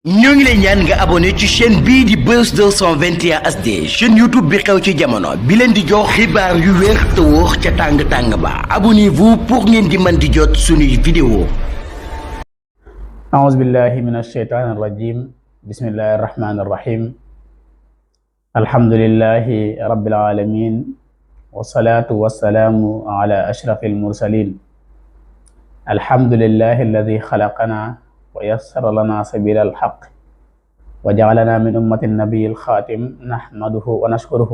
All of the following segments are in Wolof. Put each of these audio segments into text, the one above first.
ñoo ngi lay ñaan nga abonné ci chaîne bii di Buzz 221 HD chaîne YouTube bi xew ci jamono bi leen di jox xibaar yu wér te wóor ca tàng-tàng ba abonnez-vous pour ngeen di mën di jot suñuy vidéo أعوذ بالله من الشيطان الرجيم بسم الله الرحمن الرحيم الحمد لله رب العالمين والصلاة والسلام على أشرف المرسلين الحمد لله الذي خلقنا ويسر لنا سبيل الحق وجعلنا من أمة النبي الخاتم نحمده ونشكره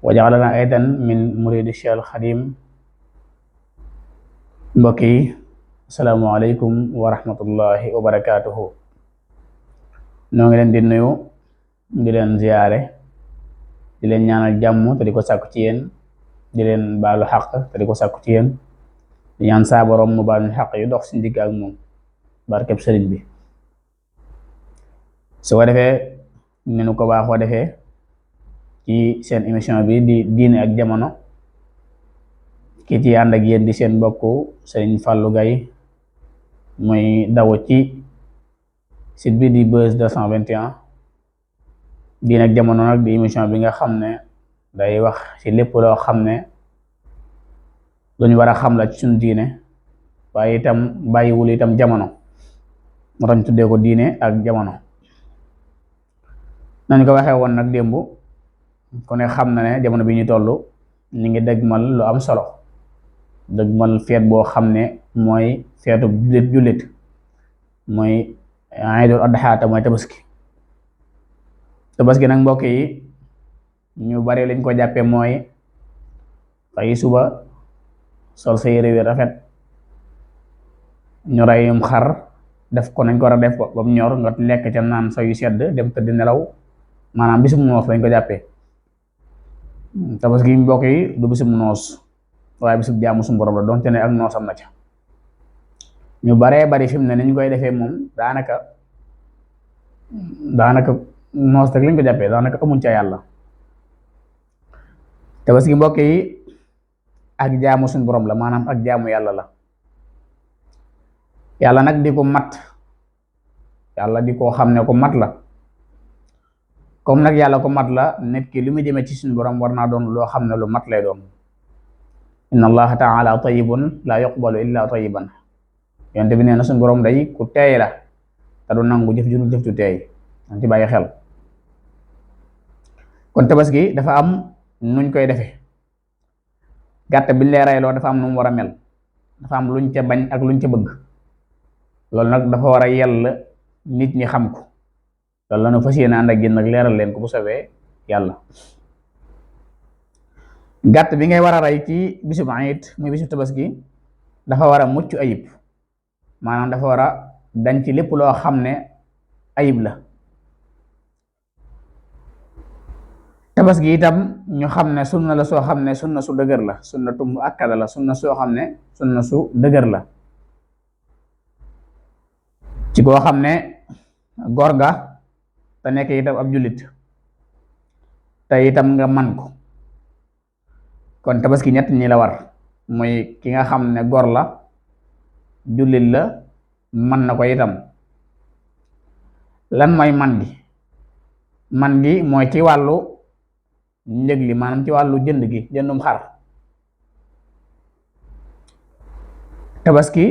وجعلنا أيضا من مريد الشيخ الخديم بكي asalaamaaleykum wa rahmatullahi wa barakaatuhu noo ngi leen di nuyu di leen ziyaare di leen ñaanal jàmm te di ko sàkku ci yéen di leen baalu xaq te di ko sàkku ci yéen di ñaan saa borom mu baalu xaq yu dox si ndigg ak moom barkeb sëriñ bi su ko defee ni nu ko baaxoo defee ci seen émission bi di diine ak jamono ki ci ànd ak yéen di seen mbokku Sëriñ Fallou Gaye muy daw ci site bi di Buzz 221 diine ak jamono nag di émission bi nga xam ne day wax ci lépp loo xam ne lu ñu war a xam la ci suñu diine waaye itam bàyyiwul itam jamono moo tax ñu tuddee ko diine ak jamono nañ ko waxee woon nag démb ku ne xam na ne jamono bi ñu toll ñu ngi dëgmal lu am solo dëgmal feet boo xam ne mooy feetu jullit mooy Iidul Adha mooy tabaski nag mbokk yi ñu bari lañ ko jàppe mooy xëy suba sol sa yére wi rafet ñu reyum xar def ko nañ ko war a def ba mu ñor nga lekk ca naan sa yu sedd dem tëdd nelaw maanaam bisum noos lañ ko jàppee tabaski mbokk yi du bisum noos waaye bisub jaamu suñu borom la donte ne ak noosam na ca ñu baree bari fi mu ne ni ñu koy defee moom daanaka noos rek lañ ko jàppee daanaka amuñ ca yàlla tabaski mbokk yi ak jaamu suñu borom la maanaam ak jaamu yàlla la yàlla nag di ko mat yàlla di ko xam ne ko mat la comme nag yàlla ko mat la nit ki li mu jëmee ci suñu borom war naa doon loo xam ne lu mat lay doon inna allaha taala tayyibun la yuqbalu illa tayyiban yonte bi nee na suñu borom day ku teey la te du nangu jëf ju dul jëf ju teey dañ ci bàyyi xel kon tabaski dafa am nuñ koy defee gàtt biñ lay reyloo dafa am nu mu war a mel dafa am luñ ca bañ ak luñ ca bëgg loolu nag dafa war a yell nit ñi xam ko loolu la nu fas yéene ànd ak yéen nag leeral leen ko bu sawee yàlla gàtt bi ngay war a rey ci bisub Iid muy bisub tabaski dafa war a mucc ayib maanaam dafa war a dañ ci lépp loo xam ne ayib la tabaski itam ñu xam ne sunna la soo xam ne sunna su dëgër la sunnatu mu akkada la sunna soo xam ne sunna su dëgër la ci koo xam ne góor ga te nekk itam ab jullit te itam nga man ko kon tabaski ñett ñi la war mooy ki nga xam ne góor la jullit la man na ko itam lan mooy man gi mooy ci wàllu njëg li maanaam ci wàllu jëndum xar tabaski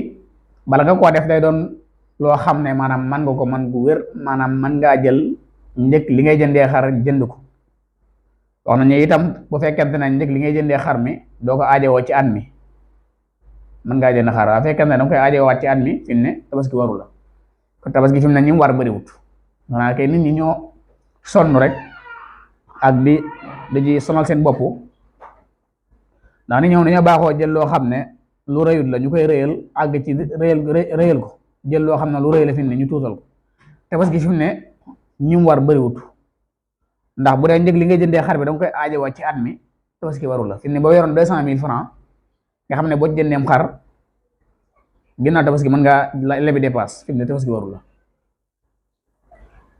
bala nga koo def day doon loo xam ne maanaam man nga ko man gu wér maanaam man ngaa jël njëg li ngay jëndee xar jënd ko wax nañu itam bu fekkente ne njëg li ngay jëndee xar mi doo ko aajowoo ci at mi mën ngaa jënd xar waaye fekkente ne danga koy aajowaat ci at mi fi mu ne tabaski waru la kon tabaski fi mu ne ñi mu war bëriwut xanaa kay nit ñi ñoo sonn rek ak di ci sonal seen bopp ndax ni ñëw dañoo baaxoo jël loo xam ne lu rëyut la ñu koy rëyal àgg ci rëyal ko jël loo xam ne lu rëy la fi mu ne ñu tuutal ko tabaski fi mu ne ñi mu war bëriwut ndax bu dee njëg li ngay jëndee xar bi danga koy aajowaat ci at mi tabaski waru la fi mu ne boo yoroon 200,000 francs nga xam ne boo jëndeem xar ginnaaw tabaski mën ngaa lebi dépasse fi mu ne tabaski waru la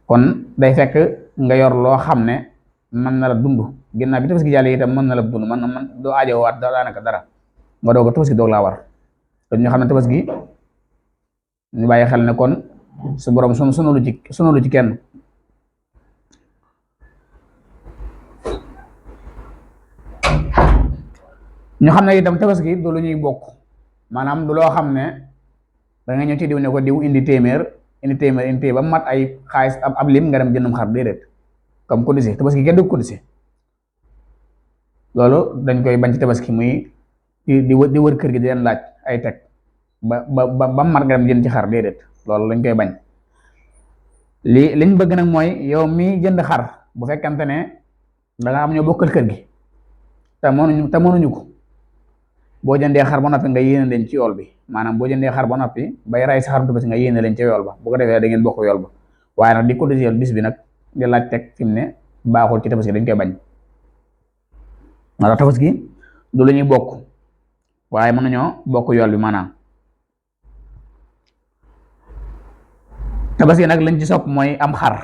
kon day fekk nga yor loo xam ne mën na la dund ginnaaw bi tabaski jàll itam mën na la dund man doo aajowaat daanaka dara nga doog a tabaski doog laa war te ñu xam ne tabaski ñu bàyyi xel ne kon su borom sunalu ci kenn. ñu xam ne itam tabaski du lu ñuy bokk, maanaam du loo xam ne da nga ñëw ci diw ne ko diw indi téeméer ba mat ay xaalis ab lim nga dem jëndum xar, déedéet. comme cotisé tabaski kenn du cotisé, loolu dañ koy bañ ci tabaski, muy di wër kër gi di leen laaj ay teg ba mat nga dem jënd ci xar, déedéet, loolu lañ koy bañ. liñ bëgg nag mooy yow mi jënd xar bu fekkante ne da nga am ñoo bokkal kër gi te mënuñu ko, boo jëndee xar ba noppi nga yéene leen ci yool bi, maanaam boo jëndee xar ba noppi bay ray sa xarum tabaski nga yéene leen ci yool ba, bu ko defee da ngeen bokk yool ba. waaye nag di cotiser bis bi nag di laaj teg fi mu ne baaxul ci tabaski, dañ koy bañ. moo tax tabaski du lu ñuy bokk, waaye mën nañoo bokk yool bi maanaam. tabaski nag lañ ci sopp mooy am xar,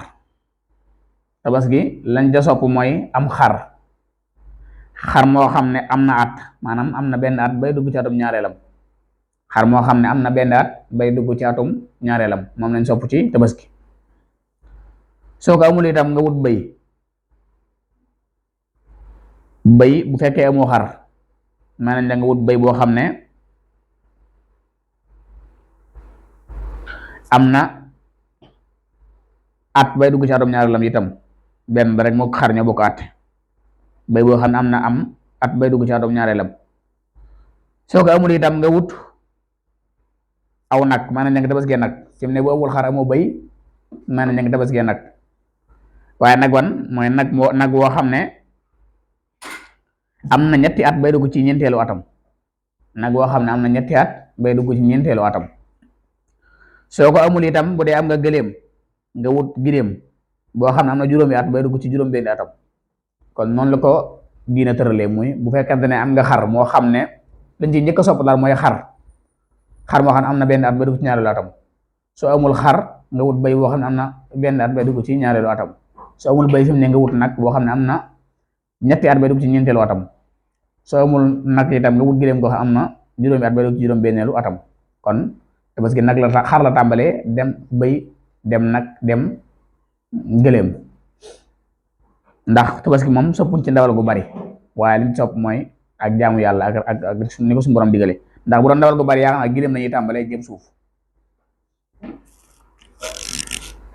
tabaski lañ ca sopp mooy am xar moo xam ne am na at, maanaam am na benn at bay dugg ci atum ñaareelam. xar moo xam ne am na benn at bay dugg ci atum ñaareelam moom lañ sopp ci tabaski. soo ko amul itam nga wut bëy bu fekkee amoo xar, maanaam da nga wut bëy boo xam ne am na at bay dugg ci atum ñaareelam itam, benn rek moo xar ñoo bokk at. bay boo xam ne am na at bay dugg ci atum ñaareelam. soo ko amul itam nga wut aw nag, maanaam ña nga tabaskee nag. fi mu ne boo amul xar amoo bay, maanaam ña nga tabaskee nag. waaye nag wan mooy nag woo xam ne am na ñetti at bay dugg ci ñeenteelu atam, nag woo xam ne am na ñetti at bay dugg ci ñeenteelu atam. soo ko amul itam bu dee am nga gëléem nga wut giléem boo xam ne am na juróomi at bay dugg ci juróom benni atam. kon noonu la ko diina tëralee, muy bu fekkente ne am nga xar moo xam ne dañ ci njëkk a sopp daal mooy xar moo xam ne am na benn at bay dugg ci ñaareelu atam. soo amul xar nga wut bay boo xam ne am na benn at bay dugg ci ñaareelu atam. soo amul bay fi mu ne nga wut nag boo xam ne am na ñetti at bay dugg ci ñeenteelu atam. soo amul nag itam nga wut giléem goo xam am na juróomi at bay dugg ci juróom benneelu atam. kon parce que nag la xar la tàmbalee dem bay dem nag dem gëléem. ndax tabaski moom soppuñ ci ndawal gu bari, waaye liñ sopp mooy ak jaamu yàlla ak ni ko suñu borom digale. ndax bu doon ndawal gu bari yaa xam ne giléem lañuy tàmbalee jëm suuf.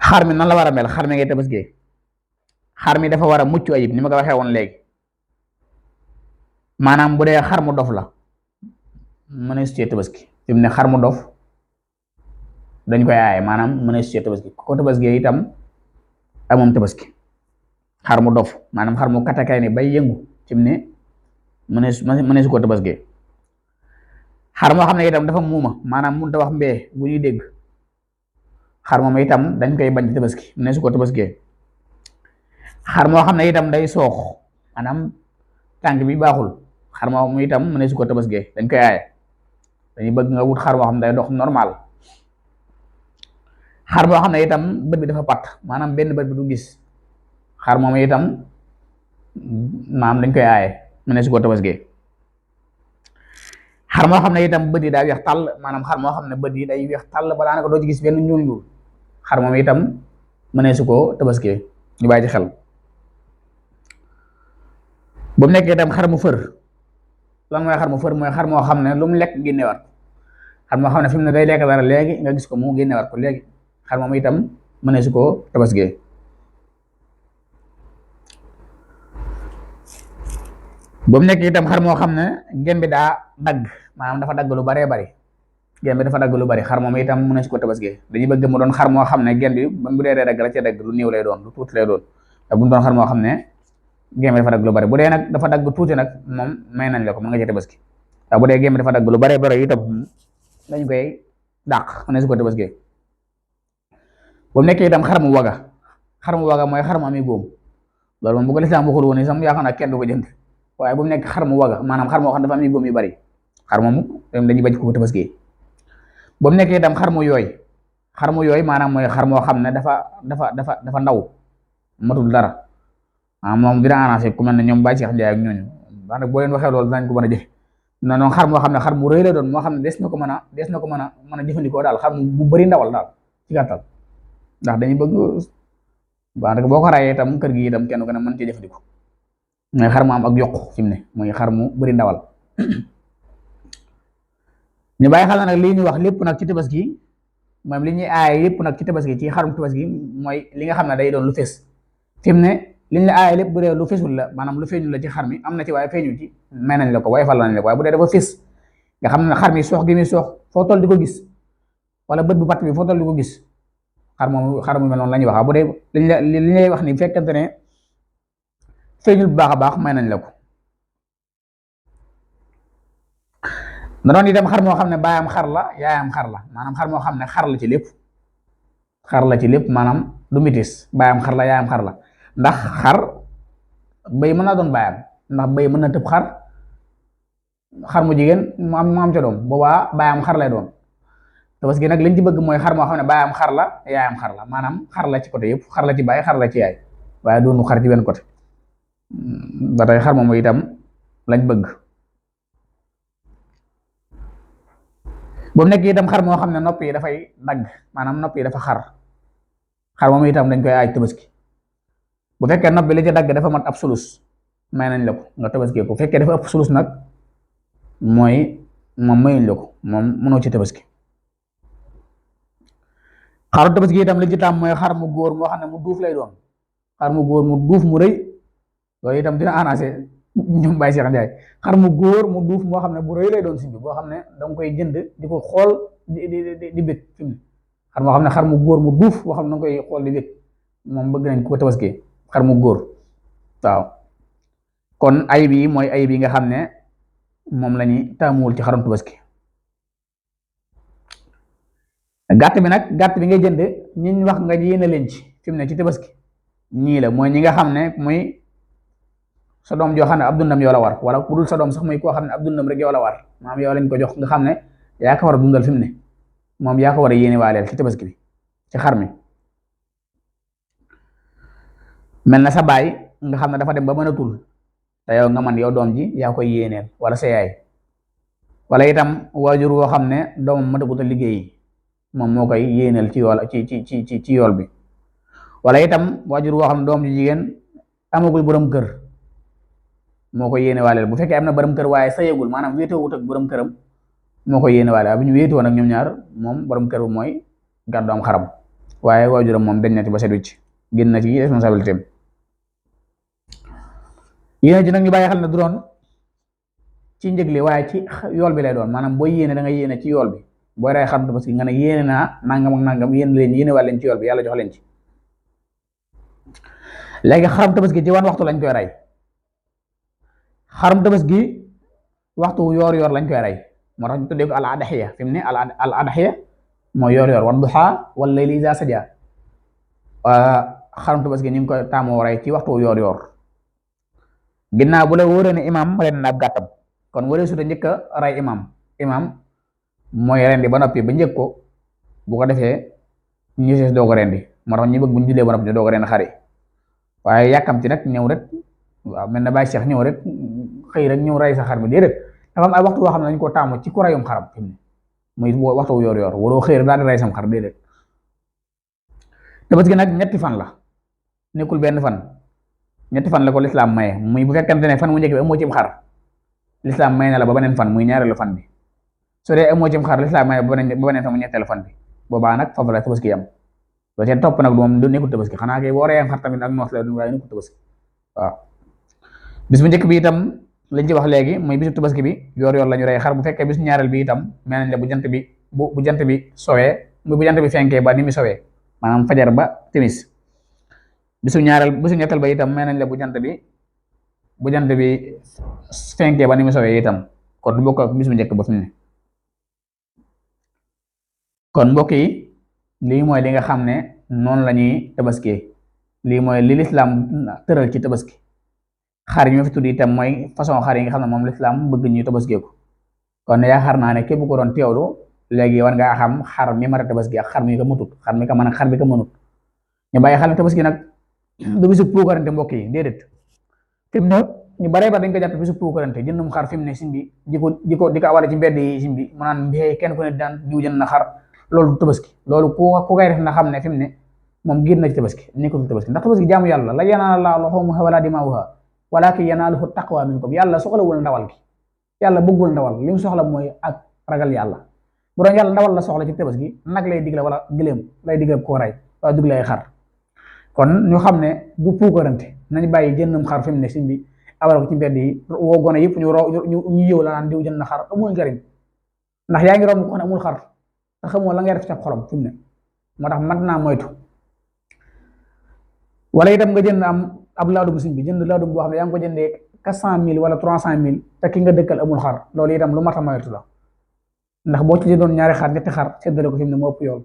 xar mi nan la war a mel, xar mi ngay tabaski, xar mi dafa war a mucc ayib ni ma ko waxee woon léegi. maanaam bu dee xar mu dof la mënees cee tabaski, fi mu ne xar mu dof dañ koy aaye, maanaam mënees cee tabaski. ko tabaski itam amoom tabaski. xar mu dof maanaam xar mu katakay ni bay yëngu ci mu ne mënees ko tabaski. xar moo xam ne itam dafa muuma, maanaam mënut a wax mbee bu ñuy dégg, xar moom itam dañ koy bañ ci tabaski, mënees ko tabaski. xar moo xam ne itam day soox, maanaam tànk bi baaxul, xar moom itam mënees ko tabaski, dañ koy aaye. dañuy bëgg nga wut xar moo xam ne day dox normal. xar moo xam ne itam bët bi dafa pat, maanaam benn bët bi du gis, xar moom itam maam dañ koy aaye, mënees ko tabaski. xar moo xam ne itam bët yi daa weex tàll, maanaam xar moo xam ne bët yi day weex tàll ba daanaka doo ci gis benn ñuul, xar moom itam mënees ko tabaski, ñu bàyyi ci xel. bu mu nekkee itam xar mu fër, lan mooy xar mu fër? mooy xar moo xam ne lu mu lekk génnewaat, xar moo xam ne fi mu ne day lekk dara léegi nga gis ko mu génnewaat ko léegi, xar moom itam mënees ko tabaski. bu mu nekk itam xar moo xam ne gem bi daa dagg, maanaam dafa dagg lu baree bari, gem bi dafa dagg lu bari, xar moom itam mënees ko tabaski. dañuy bëgg mu doon xar moo xam ne gem bi bu dee dagg la ca dagg lu néew lay doon, lu tuuti lay doon. te bu mu doon xar moo xam ne gem bi dafa dagg lu bari. bu dee nag dafa dagg tuuti nag moom may nañ la ko, mën nga ci tabaski. waaw bu dee gem bi dafa dagg lu baree bari itam dañ koy dàq, mënees ko tabaski. bu mu nekk itam xar mu waga mooy xar mu ami góom. loolu moom bu ko lislaam waxul woon itam yaakaar naa kenn du ko jënd. waaye bu mu nekk xar mu waga, maanaam xar moo xam dafa am góom yu bari, xar moomu dañuy bañ ko tabaski. bu mu nekk itam xar mu yooy maanaam mooy xar moo xam ne dafa ndaw, matul dara. moom dina arrangé ku mel ne ñoom Baye Cheikh Ndiaye ak ñooñu, daanaka boo leen waxee loolu dinañ ko mën a jëf. non xar moo xam ne xar mu rëy la doon, moo xam ne des na ko mën a jëfandikoo daal, xar bu bari ndawal daal, ci gàttal ndax dañuy bëgg wax dëgg boo ko rayee itam kër gi itam kenn ku ne mën ci jëfandikoo mooy xar mu am ak yokku fi mu ne mooy xar mu bëri ndawal ñu bàyyi xel na nag lii ñu wax lépp nag ci tabaski moom li ñuy aaye lépp nag ci tabaski ci xarum tabaski mooy li nga xam ne day doon lu fees fi mu ne liñ la aaye lépp bu dee lu feesul la maanaam lu feeñul la ci xar mi am na ci waaye feeñul ci may nañ la ko waaye fal nañ la ko waaye bu dee dafa fees nga xam ne xar mi soox gi muy soox foo toll di ko gis wala bët bu patt bi foo toll di ko gis xar mu mel noonu la ñuy wax bu dee li lay wax ni fekkente ne feeñul bu baax a baax may nañ la ko na doon itam xar moo xam ne baayam xar la yaayam xar la maanaam xar moo xam ne xar la ci lépp maanaam du mitis baayam xar la yaayam xar la ndax xar bëy mën naa doon baayam ndax bëy mën na tëb xar mu jigéen mu am ca doom boobaa baayam xar lay doon parce que nag liñ ci bëgg mooy xar moo xam ne baayam xar la yaayam xar la maanaam xar la ci côté yëpp xar la ci baay xar la ci yaay waaye doonu xar ci benn côté ba tey xar moom itam lañ bëgg bu nekk itam xar moo xam ne nopp yi dafay dagg maanaam nopp yi dafa xar moom itam dañ koy aaj tabaski bu fekkee nopp bi li ci dagg dafa mat ab sulus may nañ la ko nga tabaski ko bu fekkee dafa ëpp sulus nag mooy moom mayuñ la ko moom mënoo ci tabaski xaru tabaski itam li ci tam mooy xar mu góor moo xam ne mu duuf lay doon xar mu góor mu duuf mu rëy loolu itam dina arrangé ñoom Baye Cheikh Ndiaye xar mu góor mu duuf moo xam ne bu rëy lay doon si bi boo xam ne danga koy jënd di ko xool di bëgg fi mu xar moo xam ne xar mu góor mu duuf boo xam ne danga koy xool di bëgg moom bëgg nañ ko tabaski xar mu góor waaw kon ayib yi mooy ayib yi nga xam ne moom la ñuy taamuwul ci xarum tabaski gàtt bi nag gàtt bi ngay jënd ñiñ wax nga yéene leen ci fi mu ne ci tabaski ñii la mooy ñi nga xam ne muy sa doom joo xam ne ab dundam yoo la war wala ku dul sa doom sax muy koo xam ne ab dundam rek yoo la war maanaam yow lañ ko jox nga xam ne yaa ko war a dundal fi mu ne moom yaa ko war a yéene waaleel ci tabaski bi ci xar mi mel na sa baay nga xam ne dafa dem ba mën a tul te yow nga man yow doom ji yaa koy yéeneel wala sa yaay wala itam waajur woo xam ne doomam matagut a liggéey moom moo koy yéeneel ci yool ci yool bi wala itam waajur woo xam ne doom ji jigéen amagul borom kër moo koy yéene waaleel bu fekkee am na borom kër waaye sayegul maanaam wéetewut ak borom këram moo koy yéene waaleel bu ñu wéetoo nag ñoom ñaar moom borom kër bu mooy gàddu am xaram waaye waajuram moom dañ na ci ba set wicc génn na ci responsabilité am yéene ji nag ñu bàyyi xel ne du doon ci njëgle waaye ci yool bi lay doon maanaam booy yéene da nga yéene ci yool bi booy rey xar parce que nga ne yéene naa nangam ak nangam yéene wàll leen ci yool bi yàlla jox leen ci léegi xaram tabaski ci wan waxtu lañ koy rey xaram tabaski waxtu yoor lañ koy rey moo tax ñu tuddee ko al adhiya fi mu ne al adhiya mooy yoor wa duha wal layli iza saja xaram tabaski ñu ngi koy taamoo rey ci waxtu yoor ginnaaw bu la wóoree ne imam ren na ab gàttam kon waree su ta njëkk a rey imam mooy rendi ba noppi ba njëkk ko bu ko defee ñu sees doo ko rendi moo tax ñu bëgg bu ñu jullee ba noppi ñu doo ko rendi xari waaye yàkkamti nag ñëw rek waaw mel na Baye Cheikh ñëw rek xëy rek ñëw rey sa xar bi déedéet dafa am ay waxtu boo xam ne dañu ko taamu ci ku reyum xaram fi mu ne muy waxtu yoor waroo xëy rek daal di rey sam xar déedéet tabaski nag ñetti fan la nekkul benn fan ñetti fan la ko lislaam maye muy bu fekkente ne fan mu njëkk bi amoo cim xar lislaam may na la ba beneen fan muy ñaareelu fan bi soo dee amoo cim xar lislaam may ba beneen fan mu ñetteelu fan bi boobaa nag foofu la tabaski yam loo seen topp nag moom du nekkul tabaski xanaa kay boo reyam xar tamit ak noos la waaye nekkul tabaski waaw bis bu njëkk bi itam lañ ci wax léegi muy bisu tabaski bi yoor la ñu rey xar bu fekkee bisu ñaareel bi itam mel nañ la bu jant bi sowee bu jant bi fenkee ba ni mi sowee maanaam fajar ba timis bisu ñetteel ba itam mel nañ la bu jant bi fenkee ba ni mi sowee itam kon du bokk ak bisu njëkk ba fi mu ne kon mbokk yi lii mooy li nga xam ne noonu la ñuy tabaskee lii mooy li lislaam tëral ci tabaski xar yi ma fi tudd itam mooy façon xar yi nga xam ne moom lislaam bëgg ñu tabaskee ko kon yaakaar naa ne képp ko doon teewlu léegi war ngaa xam xar mi mën a tabaski ak xar mi ko mëtut xar mi ko mën ak xar mi ko mënut ñu bàyyi xel ne tabaski nag du bisu puukarante mbokk yi déedéet fi mu ne ñu baree ba dañ ko jàpp bisu puukarante jëndum xar fi mu ne sim bi di ko awale ci mbedd yi sim bi mu naan mbéy kenn ku ne daan diw jënd na xar loolu du tabaski loolu ku koy def na xam ne fi mu ne moom génn na ci tabaski nekkatul tabaski ndax tabaski jaamu yàlla la yanaala llaahu luhuumuhaa wa laa dimaa'uhaa walaakin yanaaluhu taqwaa minkum yàlla soxlawul ndawal gi yàlla bëggul ndawal li mu soxla mooy ak ragal yàlla bu doon yàlla ndawal la soxla ci tabaski nag lay digle wala gëléem lay digle ko rey waaye digle ay xar kon ñu xam ne du puukarante nañ bàyyi jëndum xar fi mu ne si bi abal ko ci mbedd yi woo gone yëpp ñu yëw la naan diw jënd na xar amul njariñ ndax yaa ngi romb ko ne amul xar te xamoo la ngay def ca xolam fi mu ne moo tax mat naa moytu wala itam nga jënd am ab laadum siñ bi jënd laadum boo xam ne yaa ngi ko jëndee 400 000 wala 300 000 te ki nga dëkkal amul xar loolu itam lu mat a moytu la ndax boo ci jëndoon ñaari xar ñetti xar séddale ko fi mu ne moo ëpp yool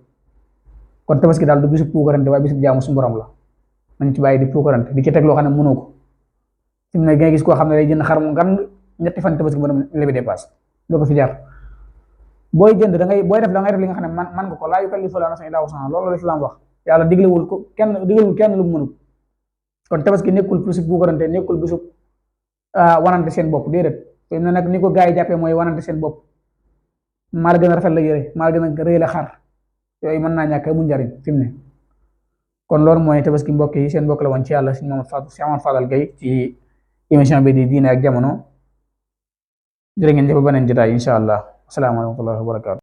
kon tabaski daal du bisub puukarante waaye bisub jaamu suñu borom la nañ ci bàyyi di puukarante di ci teg loo xam ne mënoo ko fi mu ne ngay gis koo xam ne day jënd xar mu ngan ñetti fan tabaski ba dem lebi dépasse doo ko fi jaar booy jënd booy def da ngay def li nga xam ne man nga ko laa yukallifu llaahu nafsan illaa wus'ahaa loolu la Islaam wax yàlla diglewul ko kenn lu mu mënul kon tabaski nekkul bisub puukarante nekkul bisub wanante seen bopp déedéet te ne nag ni ko gaa yi jàppee mooy wanante seen bopp maa la gën a rafet la yére maa la gën a rëy la xar yooyu mën naa ñàkk amul njariñ fi mu ne kon loolu mooy tabaski mbokk yi seen mbokk la woon ci yàlla si Mamadou Fadal Gaye ci émission bi di diine ak jamono jërë ngeen jëf ba beneen jotaay incha allah asalaamaaleykum wa rahmatullahi wa barakaatu